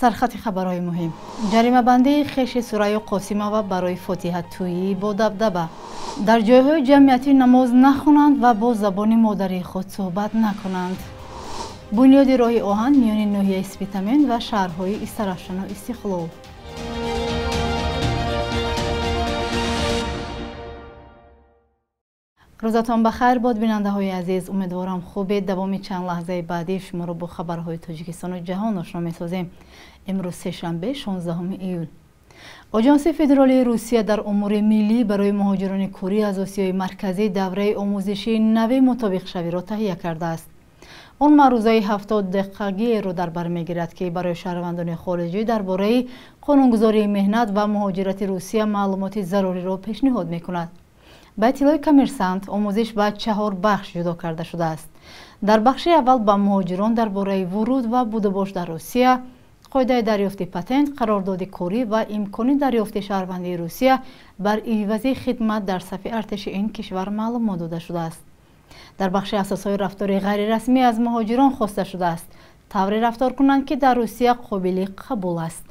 Сархати хабарҳои муҳим. Ҷаримабандии хеши Сурайё Қосимова барои фотиҳатӯӣ бо дабдаба. Дар ҷойҳои ҷамъиятӣ намоз нахонанд ва бо забони модарии худ суҳбат накунанд. Бунёди роҳи оҳан миёни ноҳияи Спитамен ва шаҳрҳои Истаравшану Истиқлол. Рӯзатон ба хайр бод, бинандаҳои азиз. Умедворам хубед. Давоми чанд лаҳзаи баъдӣ шуморо бо хабарҳои Тоҷикистону ҷаҳон ошно месозем. Имрӯз сешанбе, 16 июл. Оҷонси федералии Русия дар умури миллӣ барои муҳоҷирони корӣ аз Осиёи Марказӣ давраи омӯзишии нави мутобиқшавиро таҳия кардааст. Он маърузаи 70 дақиқагиеро дар бар мегирад, ки барои шаҳрвандони хориҷӣ дар бораи қонунгузории меҳнат ва муҳоҷирати Русия маълумоти заруриро пешниҳод мекунад. Ба иттилои Коммерсант, омӯзиш ба 4 бахш ҷудо карда шудааст. Дар бахши аввал ба муҳоҷирон дар бораи вуруд ва будубош дар Русия, қоидаи дарёфти патент, қарордоди корӣ ва имкони дарёфти шаҳрвандии Русия бар ивази хидмат дар сафи артиши ин кишвар маълумот дода шудааст. Дар бахши асосҳои рафтори ғайрирасмӣ аз муҳоҷирон хоста шудааст тавре рафтор кунанд, ки дар Русия қобили қабул аст.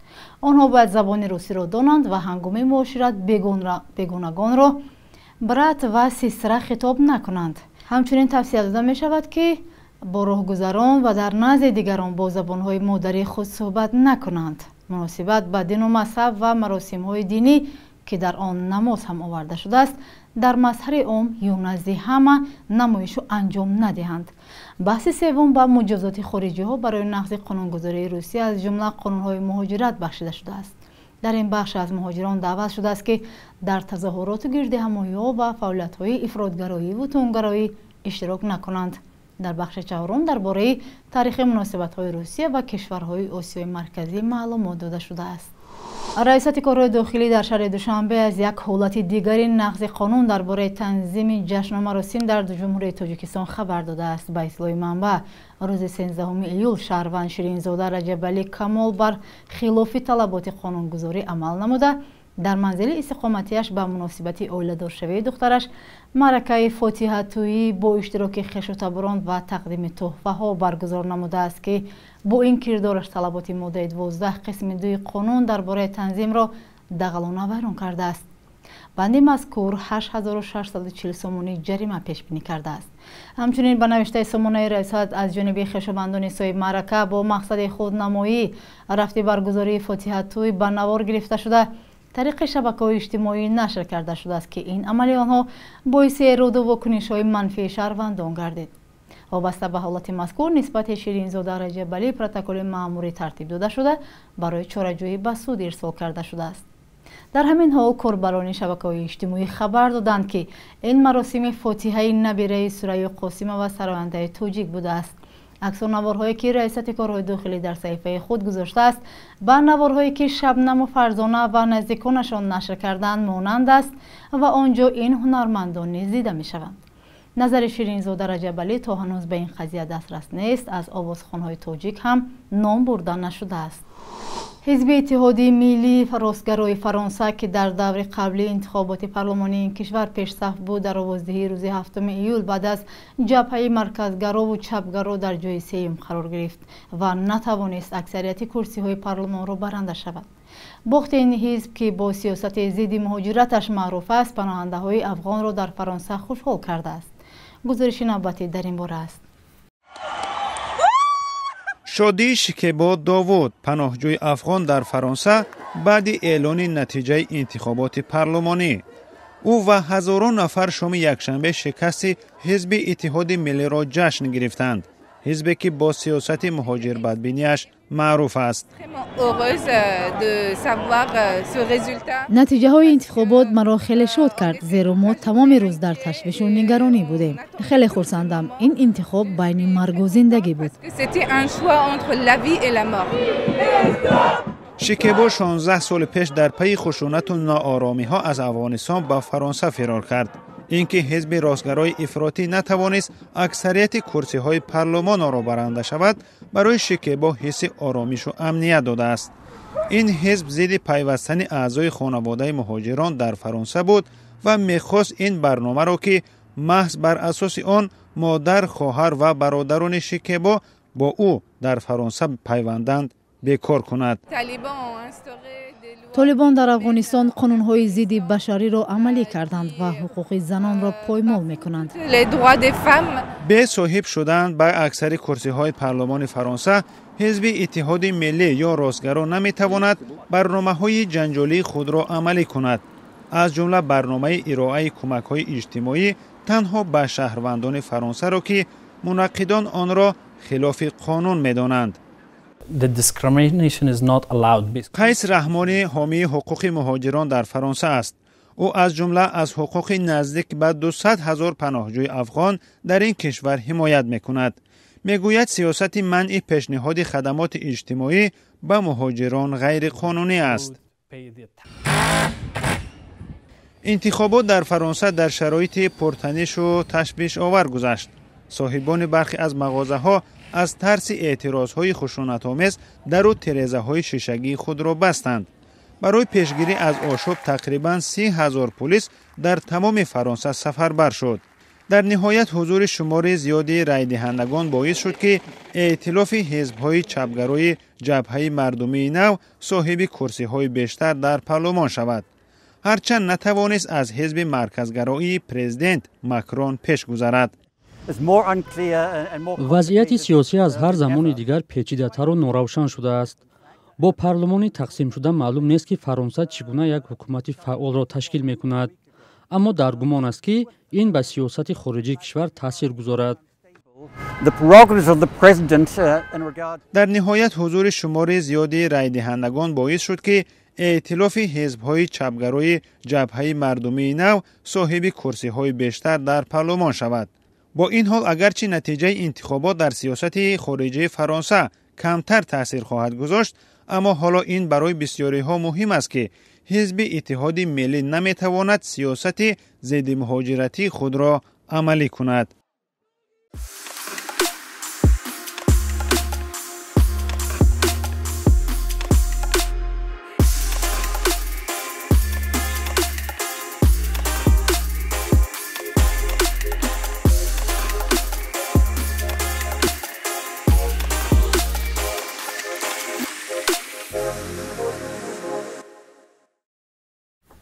Онҳо бояд забони русиро донанд ва ҳангоми муошират бегонагонро брат ва сестра хитоб накунанд. Ҳамчунин тавсия дода мешавад, ки бо роҳгузарон ва дар назди дигарон бо забонҳои модарии худ суҳбат накунанд. Муносибат ба дину мазҳаб ва маросимҳои динӣ, ки дар он намоз ҳам оварда шудааст, дар мазҳари ом ё назди ҳама намоишу анҷом надиҳанд. Баҳси севум ба муҷозоти хориҷиҳо барои нақзи қонунгузории Русия, аз ҷумла қонунҳои муҳоҷират бахшида шудааст. Дар ин бахш аз муҳоҷирон даъват шудааст, ки дар тазоҳуроту гирдиҳамоиҳо ва фаъолиятҳои ифротгароиву тундгароӣ иштирок накунанд. Дар бахши чаҳорум дар бораи таърихи муносибатҳои Русия ва кишварҳои Осиёи Марказӣ маълумот дода шудааст. Раисати корҳои дохилӣ дар шаҳри Душанбе аз як ҳолати дигари нақзи қонун дар бораи танзими ҷашну маросим дар Ҷумҳурии Тоҷикистон хабар додааст. Ба иттилои манбаъ, рӯзи 13 июл шаҳрванд Ширинзода Раҷабалӣ Камол бар хилофи талаботи қонунгузорӣ амал намуда, дар манзили истиқоматиаш ба муносибати оиладоршавии духтараш маъракаи фотиҳатӯӣ бо иштироки хешу таборон ва тақдими тӯҳфаҳо баргузор намудааст, ки бо ин кирдораш талаботи моддаи 12 қисми 2 қонун дар бораи танзимро дағалона вайрон кардааст. Банди мазкур 8640 сомонӣ ҷарима пешбинӣ кардааст. Ҳамчунин ба навиштаи сомонаи раёсат, аз ҷониби хешовандони соҳибмаърака бо мақсади худнамоӣ рафти баргузории фотиҳатӯй ба навор гирифта шуда, тариқи шабакаҳои иҷтимоӣ нашр карда шудааст, ки ин амали онҳо боиси эроду вокунишҳои манфии шаҳрвандон гардид. Вобаста ба ҳолати мазкур нисбати Ширинзода Раҷабалӣ протоколи маъмурӣ тартиб дода шуда, барои чораҷӯӣ ба суд ирсол карда шудааст. Дар ҳамин ҳол корбарони шабакаҳои иҷтимоӣ хабар доданд, ки ин маросими фотиҳаи набираи Сурайё Қосимова сарояндаи тоҷик будааст. Аксу наворҳое, ки раисати корҳои дохилӣ дар саҳифаи худ гузоштааст, ба наворҳое, ки Шабнаму Фарзона ва наздиконашон нашр карданд, монанд аст ва он ҷо ин ҳунармандон низ дида мешаванд. Назари Ширинзода Раҷабалӣ то ҳанӯз ба ин қазия дастрас нест. Аз овозхонҳои тоҷик ҳам ном бурда нашудааст. Ҳизби Иттиҳоди миллии ростгарои Фаронса, ки дар даври қаблии интихоботи парлумонии ин кишвар пешсаф буд, дар овоздиҳии рӯзи 7 июл баъд аз ҷабҳаи марказгарову чапгаро дар ҷои сеюм қарор гирифт ва натавонист аксарияти курсиҳои парлумонро баранда шавад. Бохти ин ҳизб, ки бо сиёсати зидди муҳоҷираташ маъруф аст, паноҳандаҳои афғонро дар Фаронса хушҳол кардааст. Гузориши навбатӣ дар ин бора аст. Шодии Шикебо Довуд, паноҳҷӯи афғон дар Фаронса, баъди эълони натиҷаи интихоботи парлумонӣ. Ӯ ва ҳазорон нафар шоми якшанбе шикасти ҳизби Иттиҳоди миллиро ҷашн гирифтанд, ҳизбе ки бо сиёсати муҳоҷирбадбинияш маъруф аст. Натиҷаҳои интихобот маро хеле шод кард, зеро мо тамоми рӯз дар ташвишу нигаронӣ будем. Хеле хурсандам, ин интихоб байни маргу зиндагӣ буд. Шикебо 16 соли пеш дар пайи хушунату нооромиҳо аз Афғонистон ба Фаронса фирор кард. Ин ки ҳизби ростгарои ифротӣ натавонист аксарияти курсиҳои парлумонро баранда шавад, барои Шикебо ҳисси оромишу амният додааст. Ин ҳизб зидди пайвастани аъзои хонаводаи муҳоҷирон дар Фаронса буд ва мехост ин барномаро, ки маҳз бар асоси он модар, хоҳар ва бародарони Шикебо бо ӯ дар Фаронса пайванданд, Бекор кунад. Толибон дар Афғонистон қонунҳои зидди башариро амалӣ карданд ва ҳуқуқи занонро поймол мекунанд. Бе соҳиб шудан ба аксари курсиҳои парлумони Фаронса, ҳизби Иттиҳоди Миллӣ ё ростгаро наметавонад барномаҳои ҷанҷолии худро амалӣ кунад, аз ҷумла барномаи ироаи кӯмакҳои иҷтимоӣ танҳо ба шаҳрвандони Фаронсаро, ки мунаққидон онро хилофи қонун медонанд. Қайс Раҳмонӣ ҳомии ҳуқуқи муҳоҷирон дар Фаронса аст. Ӯ аз ҷумла аз ҳуқуқи наздик ба 200 ҳазор паноҳҷӯи афғон дар ин кишвар ҳимоят мекунад. Мегӯяд, сиёсати манъи пешниҳоди хадамоти иҷтимоӣ ба муҳоҷирон ғайриқонунӣ аст. Интихобот дар Фаронса дар шароити пуртанишу ташвишовар гузашт. Соҳибони бархе аз мағозаҳо аз тарси эътирозҳои хушунатомез дару тирезаҳои шишагии худро бастанд. Барои пешгирӣ аз ошӯб тақрибан 30 000 пулис дар тамоми Фаронса сафарбар шуд. Дар ниҳоят ҳузури шумори зиёди райдиҳандагон боис шуд, ки эътилофи ҳизбҳои чапгарои Ҷабҳаи мардумии нав соҳиби курсиҳои бештар дар парлумон шавад, ҳарчанд натавонист аз ҳизби марказгароии президент Макрон пеш гузарад. Вазъияти сиёсӣ аз ҳар замони дигар печидатару норавшан шудааст. Бо парлумони тақсимшуда маълум нест, ки Фаронса чӣ гуна як ҳукумати фаъолро ташкил мекунад, аммо дар гумон аст, ки ин ба сиёсати хориҷии кишвар таъсир гузорад. Дар ниҳоят ҳузури шумори зиёди райдиҳандагон боис шуд, ки эътилофи ҳизбҳои чапгарои Ҷабҳаи мардумии нав соҳиби курсиҳои бештар дар парлумон шавад. Бо ин ҳол, агарчи натиҷаи интихобот дар сиёсати хориҷии Фаронса камтар таъсир хоҳад гузошт, аммо ҳоло ин барои бисёриҳо муҳим аст, ки ҳизби Иттиҳоди Миллӣ наметавонад сиёсати зиддимуҳоҷиратии худро амалӣ кунад.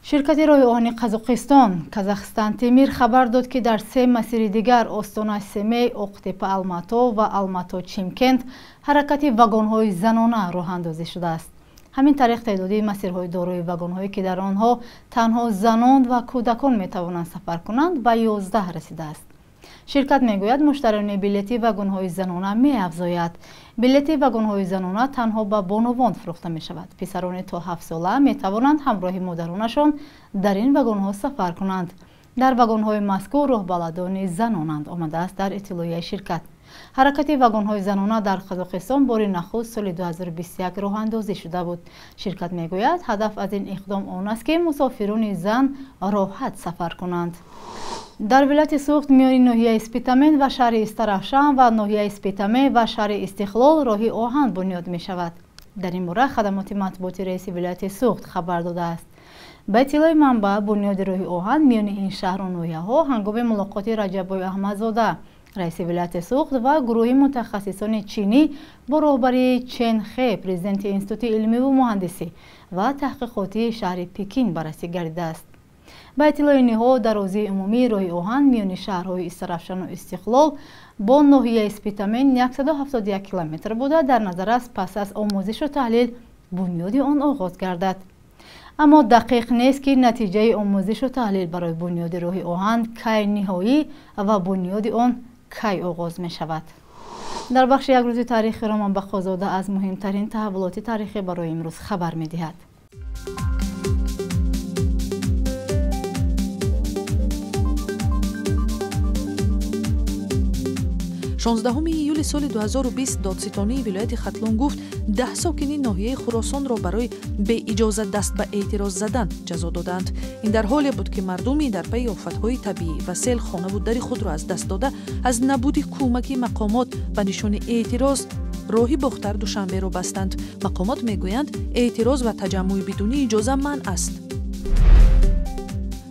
Ширкати роҳи оҳани Қазоқистон Казахстан Темир хабар дод, ки дар се масири дигар Остона Семей, Оқтепа Алмато ва Алмато Чимкент ҳаракати вагонҳои занона роҳандозӣ шудааст. Ҳамин тариқ, теъдоди масирҳои дорои вагонҳое, ки дар онҳо танҳо занон ва кӯдакон метавонанд сафар кунанд, ба 11 расидааст. Ширкат мегӯяд, муштариёни билети вагонҳои занона меафзояд. Билети вагонҳои занона танҳо ба бонувон фурӯхта мешавад. Писарони то 7-сола метавонанд ҳамроҳи модаронашон дар ин вагонҳо сафар кунанд. Дар вагонҳои мазкур роҳбаладони занонанд, омадааст дар иттилоияи ширкат. Ҳаракати вагонҳои занона дар Қазоқистон бори нахуст соли 2021 роҳандозӣ шуда буд. Ширкат мегӯяд, ҳадаф аз ин иқдом он аст, ки мусофирони зан роҳат сафар кунанд. Дар вилояти Суғд миёни ноҳияи Спитамен ва шаҳри Истаравшан ва ноҳияи Спитамен ва шаҳри Истиқлол роҳи оҳан бунёд мешавад. Дар ин бора хадамоти матбуоти раиси вилояти Суғд хабар додааст. Ба иттилои манбаъ, бунёди роҳи оҳан миёни ин шаҳру ноҳияҳо ҳангоми мулоқоти Раҷаббой Аҳмадзода, раиси вилояти Суғд, ва гурӯҳи мутахассисони чинӣ бо роҳбарии Чен Хе, президенти Институти илмиву муҳандисӣ ва таҳқиқотии шаҳри Пекин, баррасӣ гардидааст. Ба иттилои ниҳод, дарозии умумии роҳи оҳан миёни шаҳрҳои Истаравшану Истиқлол бо ноҳияи Спитамен 171 километр буда, дар назар аст, пас аз омӯзишу таҳлил бунёди он оғоз гардад. Аммо дақиқ нест, ки натиҷаи омӯзишу таҳлил барои бунёди роҳи оҳан кай ниҳоӣ ва бунёди он кай оғоз мешавад. Дар бахши як рӯзи таърихи Роман Бақозода аз муҳимтарин таҳаввулоти таърихӣ барои имрӯз хабар медиҳад. 16 июли соли 2020 додситонии вилояти Хатлон гуфт, 10 сокини ноҳияи Хуросонро барои беиҷозат даст ба эътироз задан ҷазо додаанд. Ин дар ҳоле буд, ки мардуми дар пайи офатҳои табиӣ ва сел хонаву дари худро аз даст дода, аз набуди кӯмаки мақомот ба нишони эътироз роҳи Бохтар Душанберо бастанд. Мақомот мегӯянд, эътироз ва таҷаммӯи бидуни иҷоза манъ аст.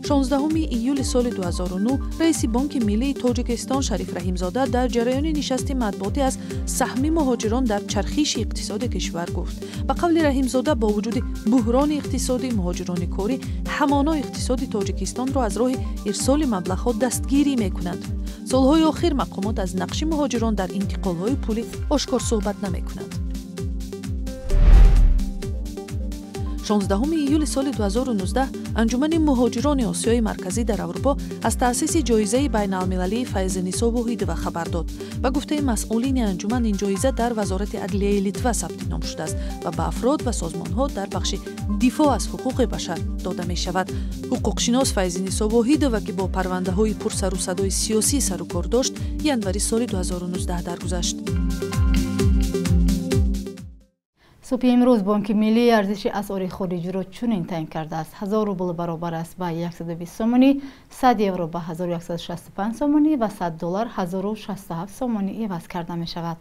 16 июли соли 2009 раиси Бонки миллии Тоҷикистон Шариф Раҳимзода дар ҷараёни нишасти матбуотӣ аз саҳми муҳоҷирон дар чархиши иқтисоди кишвар гуфт. Ба қавли Раҳимзода, бо вуҷуди буҳрони иқтисодӣ, муҳоҷирони корӣ ҳамоно иқтисоди Тоҷикистонро аз роҳи ирсоли маблағҳо дастгирӣ мекунанд. Солҳои охир мақомот аз нақши муҳоҷирон дар интиқолҳои пулӣ ошкор суҳбат намекунанд. 16 июли соли 2019 Анҷумани муҳоҷирони Осиёи Марказӣ дар Аврупо аз таъсиси ҷоизаи байналмилалии Файзинисо Воҳидова хабар дод. Ба гуфтаи масъулини анҷуман, ин ҷоиза дар Вазорати адлияи Литва сабти ном шудааст ва ба афрод ва созмонҳо дар бахши дифоъ аз ҳуқуқи башар дода мешавад. Ҳуқуқшинос Файзинисо Воҳидова, ки бо парвандаҳои пурсарусадои сиёсӣ сарукор дошт, январи соли 2019 даргузашт. Субҳи имрӯз Бонки Миллии арзиши асъори хориҷиро чунин таъин кардааст. 1000 рубл баробар аст ба 120 сомонӣ, 100 евро ба 1165 сомонӣ ва 100 доллар 1067 сомонӣ иваз карда мешавад.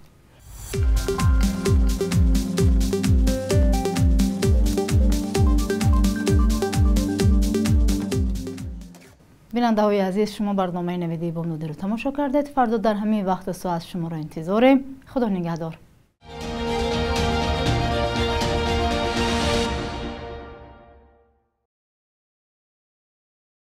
Бинандаҳои азиз, шумо барномаи навидии бомдодиро тамошо кардед. Фардо дар ҳамин вақту соат шуморо интизорем. Худо нигаҳдор.